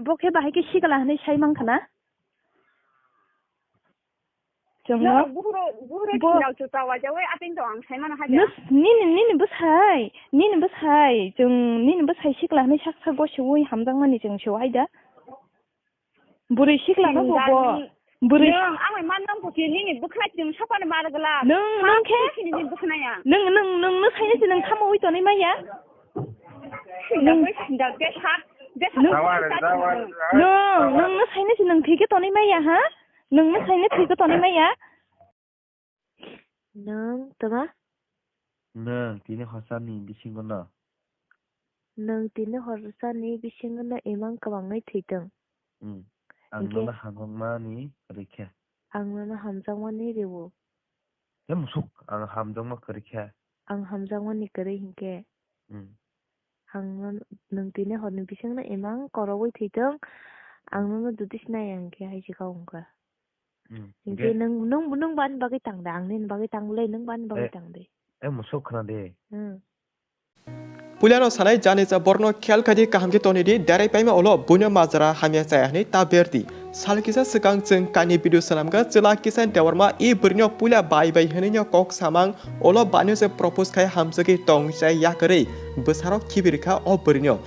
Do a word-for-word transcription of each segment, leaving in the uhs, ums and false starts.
Bo khe bahai khe sikla hwnwi sai mankha na? Chwngno? No, buhuro, buhuro bo- sinao chuta wajawi ating to ang sai mano haja. Nus-, nini, nini bwsai, nini bwsai, chwng nini bwsai sikla hwnwi sak sak go siwi hamjakmani chwng siwai da. Bwrwi sikla no bo bo. Bwrwi. Nung ang man nang buti nini bwkhwnai chwng sokani mar gla. Nung, nung khe? Nini bwkhwnai ya. Nung, nung, nung, nung saini si nung tamo ui tonwi maya? Sinda nung bai sinda, besa, besa. Nung, nung, nung, nung saini si nung thwi khe tonwi maya, ha? Nung, nung saini thwi khe tonwi maya? Nung, tama? Nung, tini hosani bisingo no. Nung tini hosani bisingo no imang kwbangwi thwitwng. Hmm. Ang nono hamjakmani kwrwi khe. Ang nono hamjakmani rwo. He musuk, ang hamjakma kwrwi khe. Ang hamjakmani kwrwi hinkhe. Hmm. Ang nono, nung tini horni bisingno imang korogwi thwitwng, ang nono dutis nai ang khe hai se kau wngkha. Hmm. Hinkhe nung, nung, nung bani bagwi tang de, ang nini bagwi tang le, nung bani bagwi tang de. Eh, musuk khna de. Hmm. Puilano sanai jani cha borno khel khaidi kaham khe toni di, derai paima ulo buino majra hamya chaya hwnwi ta berdi. Sal kisa swkang chwng kaini video swnamkha chwla Kisan Debbarma e bwrwino puila bai bai hwnwino kok samang ulo banio se propose khai hamjagwi tong chai yakarwi bwsarok khibirikha o bwrwino.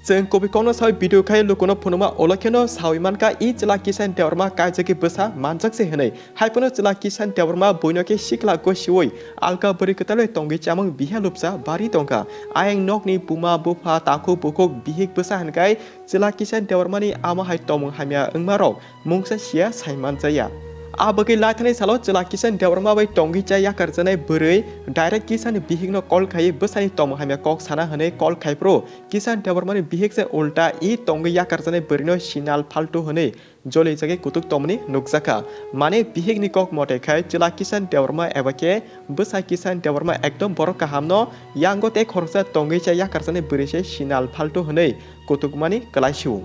Chwng kubui kokno sawi video khai lukuno phunukma ulo kheno sawi mankha e chwla Kisan Debbarma kaijagwi bwsa manjak se hwnwi. Haiphano chwla Kisan Debbarma buino khe sikla gosiwi alka bwrwi kwtalwi tongwi chamung biha lupsa bari tongkha. Ayang nokni buma bupha takhuk bukhuk bihik bwsa hinkhai chwla Kisan Debbarmani ama hai tongmung hamya wngmarok mungsa sia sai manjaya. A bagwi laithani salo chwla Kisan Debbarma bai tongwi cha yakarjanai bwrwi direct Kisan bihikno call khai bwsani tongmung hamya kok sana hwnwi call khai phuru Kisan Debbarmani bihik se ulta i tongwi yakarjanai bwrwino sinal phaltu hwnwi jolijagwi kutuk tongmani nukjakha. Mane bihikni kok mote khai chwla Kisan Debbarma eba khe bwsa Kisan Debbarma ekdom borok kahamno yango tei khoroksa tongwi cha yakarjaknai bwrwi se sinal phaltu hwnwi kutukmani kwlai su.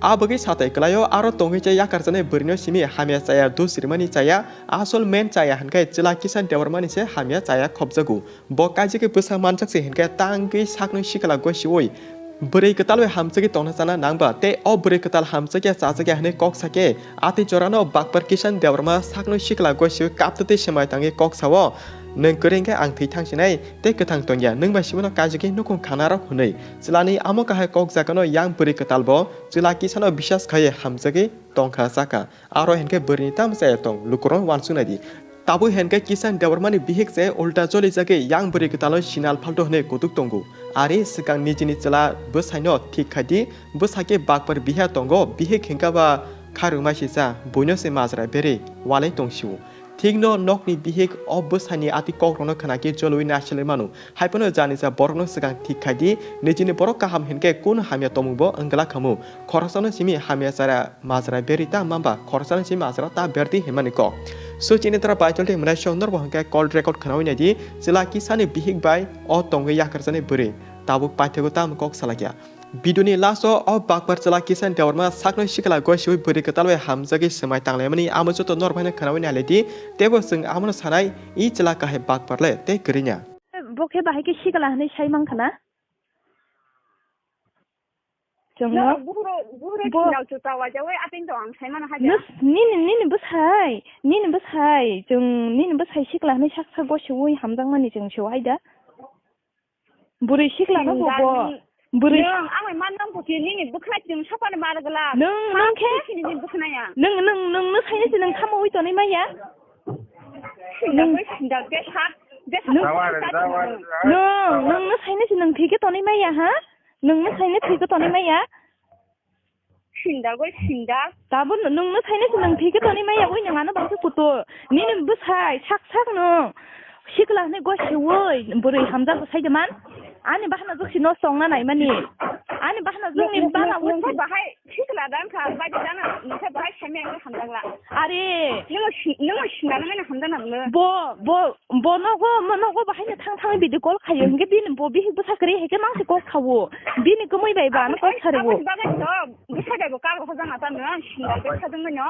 A bagwi satai kwlaio aro tongwi cha yakarjaknai bwrwino simi hamya chaya dus rimani chaya asol men chaya hinkhai chwla Kisan Debbarmani se hamya chaya khopjago. Bo kaijagwi bwsa manjak se hinkhe tangwi sakno sikla gosiwi bwrwi kwtal bai hamjagwi tongna chana nangba tei o bwrwi kwtal hamjakya chajakya hwnwi kok sakhe atwi jorano bakpar Kisan Debbarma sakno sikla gosiwi kaptwi tei swmai tangwi kok sao, "Nwng kwrwi hinkhe ang thwi thangsinai tei kwthang tongya, nwng bai sibino kaijagwi nukhung khanarok," hwnwi chwlani amo kahai kok jagano yang bwrwi kwtal bo chwla Kisano bisas khaiwi hamjagwi tongkha chakha. Aro hinkhe bwrwini tamo chaya tong, lukurok wansuknai di. Tabuk hinkhe Kisan Debbarmani bihik se ulta jolijagwi yang bwrwi kwtalno sinal phalto hwnwi kutuk tongo. Ari swkang nijini chwla bwsaino thik khai di, bwsa khe bakpar biha tongo, bihik hinkha ba kharwngmai sisa, buino se majra berwi walai tong sio. Thikno nokni bihik o bwsani ati kokrokno khna khe jolwi naisolwi mano. Haiphano janisa borokno swkang thik khai di, nijini borok kaham hinkhe kunu hamya tongmungbo wngla khamu. Khoroksano simi hamya chara majra berwi ta mamba, khoroksano simi majra ta berdi hinmani kok. Suchini tora Baitolti hwnmani song norbo hinkhe call record khnawi naidi, chwla Kisani bihik bai o tongwi yakarjani bwrwi. Tabuk paithago tamo kok salakya. Video ni last o, o bakpar chwla Kisan Debbarma sakno sikla gosiwi bwrwi kwtal bai hamjagwi swmai tanglaimani amo joto norbo haino khnawi nailai di, teibo chwng amono sanai, i chwla kahai bakpar le tei kwrwina. Bo khe bahai khe sikla hwnwi sai mankha na? Chwngno? No, buhuro, buhuro bo- sinao chuta wajawi ating to ang sai mano haja. Nus-, nini, nini bwsai, nini bwsai, chwng nini bwsai sikla hwnwi sak sak gosiwi hamjakmani chwng siwai da. Bwrwi sikla no bo bo. Bwrwi. Nung ang man nang buti nini bwkhwnai chwng sokani mar gla. Nung, nung khe? Sini ni bwkhwnai ya. Nung, nung, nung, nung saini si nung tamo ui tonwi maya? Sinda bai sinda, besa, besa. Nung, nung, nung saini si nung thwi khe tonwi maya ha? Nung, nung saini thwi khe tonwi maya? Sinda goi sinda. Tabuk nwng, nwng no sainai se nwng thwi khe tonwi maya, oi nwng ano bangsa kutu. Nini bwsai sak sak nwng. Sikla hwnwi goi siwi bwrwi hamjak bwsai de man. Ani bahana jwk si nosto wngna naimani. Ani bahana jwk ni bana nwng, nwng wi khe bahai sikla dan kha, bai de dan, nwng khe bahai saimaya wngwi hamjakla. Are. Nwng si-, nwng sinda nang ani hamjakna nwng. Bo, bo, Bo nogo, mo nogo bahaino thang thangwi video call khaio, hinkhe bini bo bihik bwsa kwrwi hai khe mang se kok sao. Bini kwmwi bai ba ano kok sariwo. Aboni bagwi to bwsai bai bo kagwi hojak na tamo, ang single bai sajwk mano.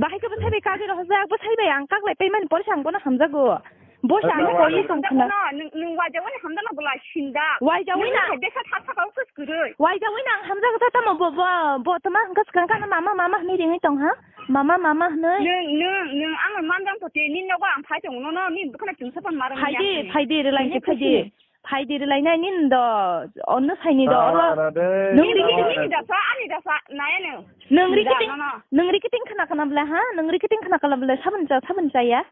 Bahai khe bwsai bai kagwi rw hojak, bwsai bai ang kaklai paimani porisa ang bono hamjago. Bo sa ano koi tong khna. Nung, nung wajawi hamjak na bwla sinda. Wajawi na. Nung desa thar thar kok kwrwi. Wajawi na hamjak ta tamo bo, bo, bo tama hwnkha swkang kana mama, mama hwnwi ringwi tong ha? Mama, mama hwnwi. Nung, nung, nung ano manjang poti, nini nogo ang phai tongo, no, no, nini bwkhano chwngsa pan marang. Phai di, phai di, rwlai di, phai di. Phai di rwlainai nini do, onno saini do, oro. Nung ri kiting, ani dasa, ani dasa, naya nung. Nung ri kiting, nung ri kiting khna khna bwle ha? Nung ri kiting khna khna bwle, sabun cha, sabun cha ya?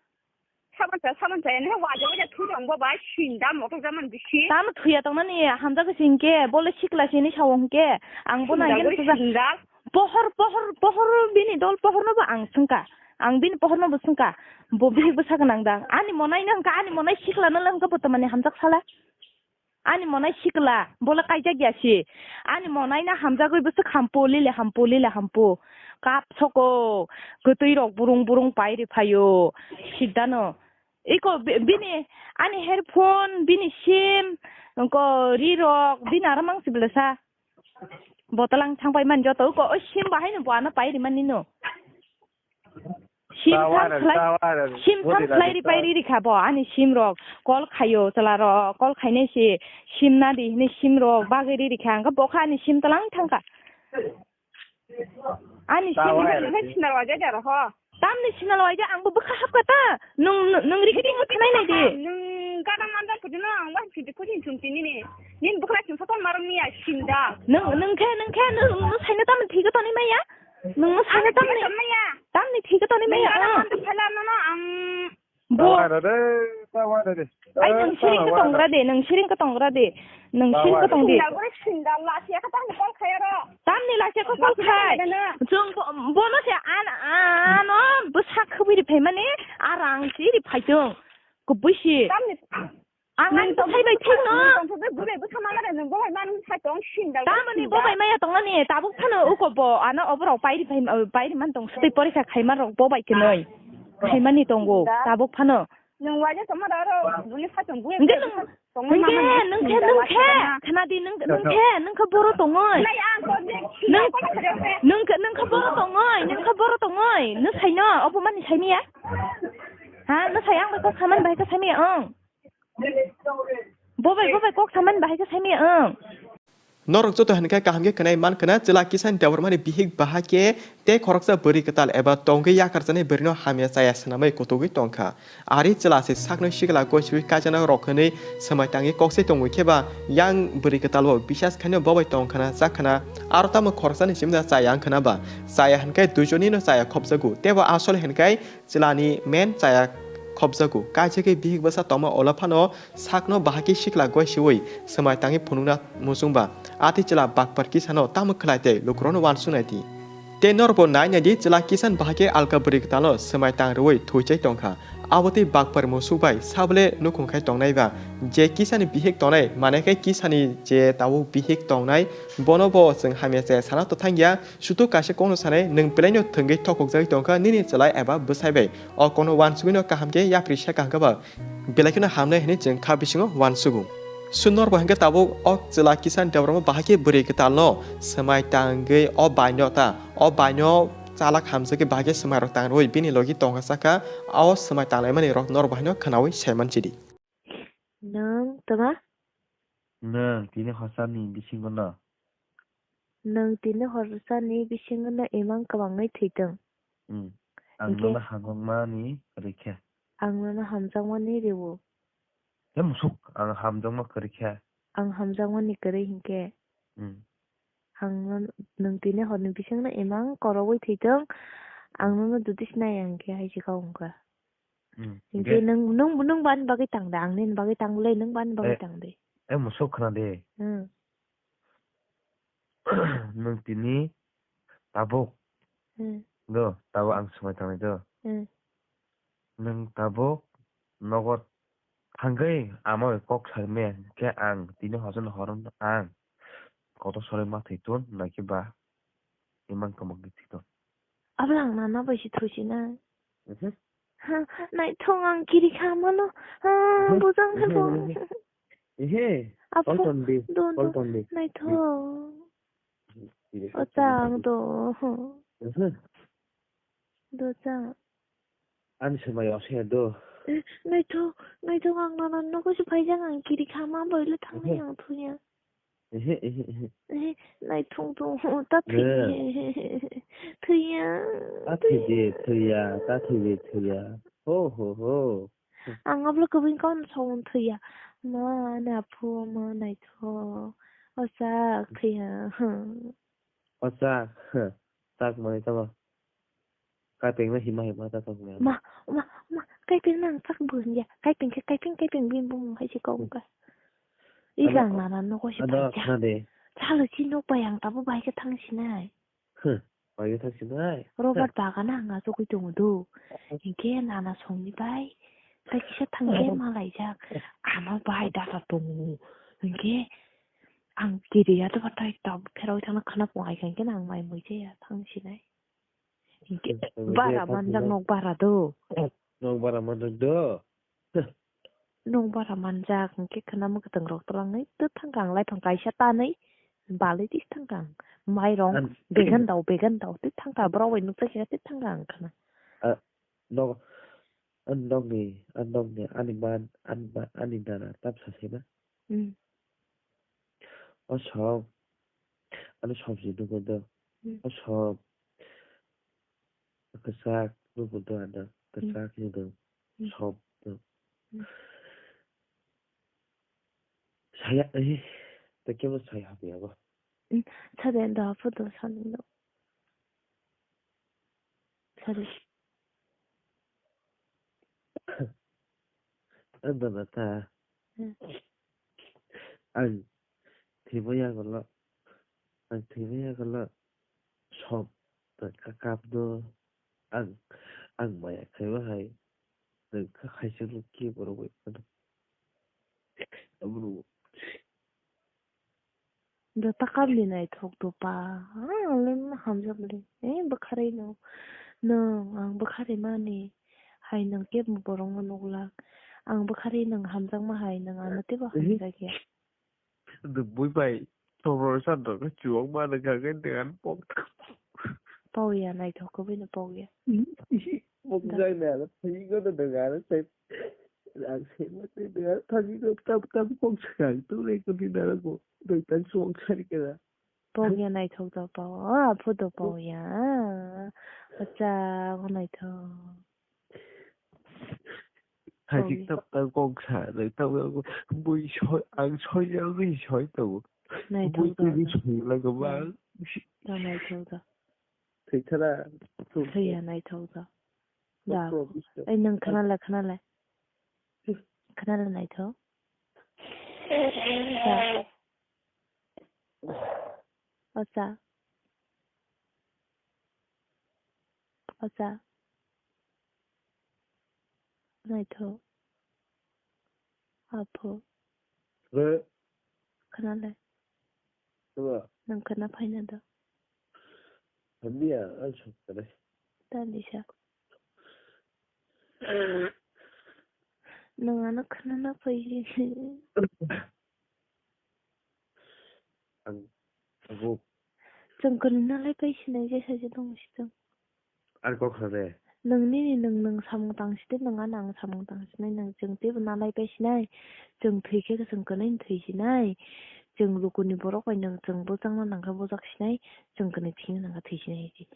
Sabun cha, sabun cha, ani waja waja thu rong bo bai, sinda motor jaman bisi. Tamo thuya tong nani, hamjak sing ke, bole sikla sini sawong ke, ang bo nang gen suja. Pohor, pohor, pohor bini dol pohor no bo ang sungka. Ang bini pohor no bo sungka. Bo bihik bwsa gwnang dang. Ani monai no hwnkha, ani monai sikla no le hwnkha bo tamani hamjak sala. Ani monai sikla, bole kaijak ya si. Ani monai no hamjagwi bwswk hampu, lile hampu, lile hampu. Kap soko, kwtwi rok burung burung pai ri phaio. Siddano. Iko bi-, bini, ani headphone, bini sim, ko ri rok, bini aro mang sibla sa. Botalang thang pai man joto ko, o sim bahai no bo ano pai ri mani no. Sim sam khlai, sim sam khlai ri pai ri ri kha bo, ani sim rok call khaio, chwla rok call khainai si, sim na di hini sim rok bagwi ri ri kha, ang bo kha ani sim talang thang kha. Ani sim. Tamni sinal waja jaro ho. Tamni sinal waja ang bo bwkha hap kha ta. Nung, nung ri kiting khanai nai di. Nung gadang mandar pudi no ang wah pudi kujin chum tini ni. Nin bwkha chum soton marom ni ya sinda. Nung, nung khe, nung khe, nung, nung saino tamni thik toni maya. Nung, nung saino tamni. Tamni thik toni maya. Gadang mandar phala no no ang Bo. Tawa da de, tawa da de. Ai, nung siring ka tongra de, nung siring ka tongra de. Nung siring ka tong de. Sinda, sinda, lasia ka tang call khai aro. Tamni lasia ka call khai. Chung bo, bono se an, ano bwsa khwbwi ri phai mani, arang si ri phai chung. Kubui si. Tamni. Ang ani bwsai bai thik no. Nung tong thok de, bwsai bwsa mama de, nung bo bai man sai tong sinda. Tamoni bo bai maya tong ani, tabuk phano uko bo, ano oborok pairi phai, pairi man tong, sutwi porikha khaima rok bo bai kwnoi. Khaimani tongo, tabuk phano. Nung waja tongma da ro, buni pha tong buya. Hingke nung, hingke nung khe, nung khe, khana di nung, nung khe, nung khe boro tongoi. Nai ang ko de, nung, nung khe, nung khe boro tongoi, nung khe boro tongoi. Nung sai no, obo mani sai miya? Ha, nung sai ang bai kok saman bai khe sai miya, ong. Bobai, bobai, kok saman bahai khe saimaya, ang. Norok joto hwn khe kaham khe khwnai man khna, chwla Kisan Debbarmani bihik bahai khe tei khoroksa bwrwi kwtal eba tongwi yakarjaknai bwrwino hamya chaya swnamwi kutugwi tong kha. Ari chwla se sakno sikla goichwi kaijakna rok hwnwi swmai tangwi kok se tongwi khe ba yang bwrwi kwtal bo bisas khaino bobai tong khna, chak khna, aro tamo khoroksani simi da chaya wng khna ba? Chaya hwn khe duijoni no chaya khopjago, tei bo asol hwn khe Chwlani men chaya khopjago, kaisa khe bihik bwsa tongma ulo phano sakno bahai khe sikla goi siwi swmai tangwi phunukna muchung ba. Atwi chwla bakpar kisano tamo khlai tei lukurokno uansuknai di. Tei norokbo nai nai di, chwla kisan bahai khe alka bwrwi kwtalno swmai tang rwui thwichai tong kha. Abo tei bakpar musuk bai sabole nukhung khai tongnai ba. Je kisani bihik tongnai, mane khe kisani je tabuk bihik tongnai, bono bo chwng hamya chaya sana to thang ya. Sutuk kaisa kokno sanai, nwng belaino thwngwi thokhokjagwi tongkha nini chwlai eba bwsai bai. O kokno uansugwino kaham khe yapri sa kaham khe ba belai kheno hamnai hwnwi chwng kha bisingo uansugo. Sunorbo hwnkhe tabuk o chwla kisan Debbarma bahai khe bwrwi kwtalno swmai tangwi o baino ta, o baino chalak hamjagwi bahai khe swmairok tangrwi bini logi tongkha sakha, o swmai tanglaimani rok norok bahaino khwnaui saiman chidi. Nwng twma? Nwng tini horsani bisingo no? Nwng tini horsani bisingo no imang kwbangwi thwitwng. Hmm. Ang nono hamjakmani kwrwi khe. Ang nono hamjakmani rwo. He musuk, ang hamjakma kwrwi khe. Ang hamjakmani kwrwi hinkhe. Hmm. Ang no, nwng tini horni bisingno imang korogwi thwitwng, ang nono dutis nai ang khe hai se kok wngkha. Hmm. Hinkhe nwng, nwng, nwng bani bagwi tang de, ang nini bagwi tang le, nwng bani bagwi tang de. Eh, musuk khna de. Hmm. Nwng tini tabuk. Hmm. Do, tabuk ang swmai tangnai do. Hmm. Nwng tabuk nogo thangwi ama bai kok saimaya, hinkhe ang tini hosen horo ang kotor soloi ma thwitun, naikhe ba imang kwmwk di thwitun. Abla ang nana bai si thwisi na. Mhm. Ha, naithok ang kiri kha mano. Ha, mhm, bujang hai bo. Mhm, mhm. Ehe, Apo, call ton di, do, call do, ton di. Naithok. Mhm. Kiri kha. O chang do. Mhm. Do chang. Ani swmai o se do. Eh, naithok, naithok, ang nana nogo se phaijak, ang kiri kha, ma bai le thangnai, ang thuya. Ehe, ehe, ehe. Eh, naithok thok, ta thwi-, thwiya. Ta thwi de, thwiya, ta thwi de, thwiya. Ho, ho, ho. Ang ablo kwbui kaun song thwiya. Ma, ani aphu, ma, naithok. O chak thwiya. O chak, chak mani tamo. Kaipeng no hima hima ta tong ya. Ma, ma, ma, kaipeng nang chak bun ya. Kaipeng khe kaipeng, kaipeng bini bumung hai se kok ka. Ih, ano, ang nana nogo se ano, pai ja. Khna de. Chalo chi nok bai ang tabo bai khe thang sinai. Huh, bai khe thang sinai. Robert bagan ang achugui tongo do. Hinkhe nana songni bai. Tai kisa thang khe malaijak. Ano bai data tongo. Hinkhe ang kiri ya to batai tab pheroi thangna khana pung ai khe ang mai mui je ya thang sinai. Hinkhe hmm, bara manjak nok bara do. Nok bara manjak do. Nok bara manjak hinkhe khana mwkhwtwng rok twlangwi twi thangkha ang laiphang kaisa tanwi balwi twi thangkha ang. Mairong began dao, began dao twi thangkha borok bai nukjak khe twi thangkha ang khana. Ah, nok, ah, nokni, ah, nokni ani man, ani man, ani nana tamsa sima. Hmm. O song, ano somsi nukgo do. Hmm. O song, kwchak nukgo do ano, hmm, kwchak hinwi do. Hmm. Som do. Hmm. Saya, eh, tei kebo saya habi abo. Hmm. Sada do, photo sani do. Sorry. Ang dono ta. Hmm. Ang thwima yagulo, ang thwima yagulo som ka kap do. Ang, ang maya khaima hai nwng kha khaisa rw khe borok bai phano. Abo rw. Do takam ni naithok do pa. Ah, le ma hamjak le. Eh, bwkharwi no. Nwng ang bwkharwi mani. Hai nwng kebo borok no nuglak. Ang bwkharwi nwng hamjakma hai nwng ano teibo hamjakya. Nwng bui bai. Tomro sandok chuwak ma nwng kha khe nwng ano pok. Pok ya naithok kwbwi no pok ya. Pok jai na. Thwi go nwng ano sai. Ang sengma tei de thani no tam tam kok sakang tu le ko ni nara ko doi tan song sari kena. Pok ya naithok da pok, o aphu do pok ya. Acha, o naithok. Thani tam tam kok sa, doi tam tam bui soi, ang soi ya ri soi to. Naithok da. Bui soi la ko ba. Da naithok da. Thwi thara. Thwi ya naithok da. Da. Ai, nwng khna le, khna le. Khna le naithok. Ocha. Ocha. Naithok. Apho. Re. Khna le. Tuma. Nwng khna phaina do. Hamya, ang sokare. Tani sa. Nwng ano khna na phai. Ang, ang. Chwng kwrwngna lai pai sinai jesa je tong si chwng. Ar kok sa de. Nwng nini nwng nwng samung tang si de, nwng ano ang samung tang sinai, nwng chwng teibo na lai pai sinai. Chwng thwi khe chwng kwnwi thwi sinai. Chwng lukuni borok bai nwng chwng bwchangna nang khe bwchak sinai. Chwng kwnwi thwina nang khe thwi sinai si.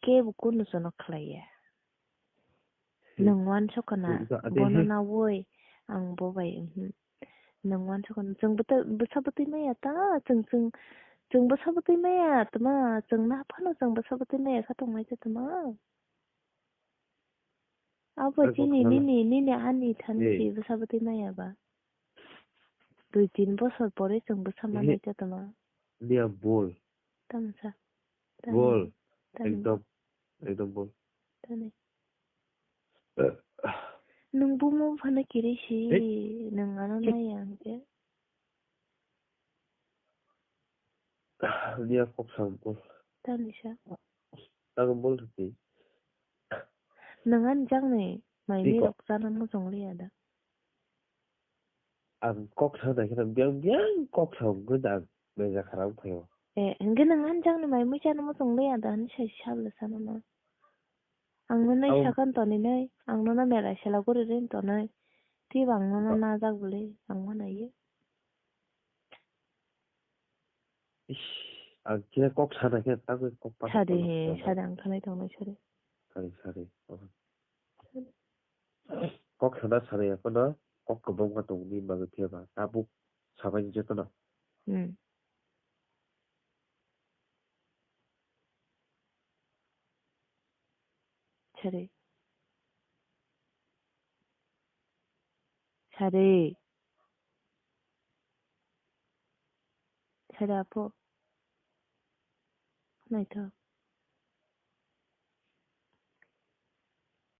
Kebo kunu chwngno khlai ya. Nwng uansuk khna, bono na woi, ang bo bai, mhm. Nwng uansuk khna, chwng bwsa bwtwi maya ta, chwng, chwng, chwng bwsa bwtwi maya tma, chwng na phano chwng bwsa bwtwi maya kha tongmai khe tma. Abo chini, nini, nini ani thansi bwsa bwtwi maya ba. Dui tin bosor pore chwng bwsa manai khe tma. Niya bol. Tamsa. Bol. Ekdom. Ekdom bol. Tani. Eh. Nwng bumo phano kiri si, nwng ano nai ang khe. Niya kok sam bol. Tani sa. Ang bol rwdi. Nwng ani jakni mai ni rok chana muchung liya da. Ang kok sa nai kheno biyang biyang kok sa wngkhe da ang meja khara wng phaio. Eh, hwnkhe nwng ani jakni mai mui chana muchung liya da hinwi sai sabo le sana na. Ang no nai Abo sakhan toni nai, ang no na mera sela guri rin tonai. Twi bang no na Ba- najak bole, ang ma nai ye. Ish, ang khe kok sana khe tagwi kok pa Sadi kok he, sana. Sadi ang khanai tongnai sadi. Sadi, sadi. Oh. Kok sana sana ya kono, kok kwbangma tongni bagwi khe ba. Tabuk sabai jotono. Hmm. Sari. Sari. Sari apo. Naithok.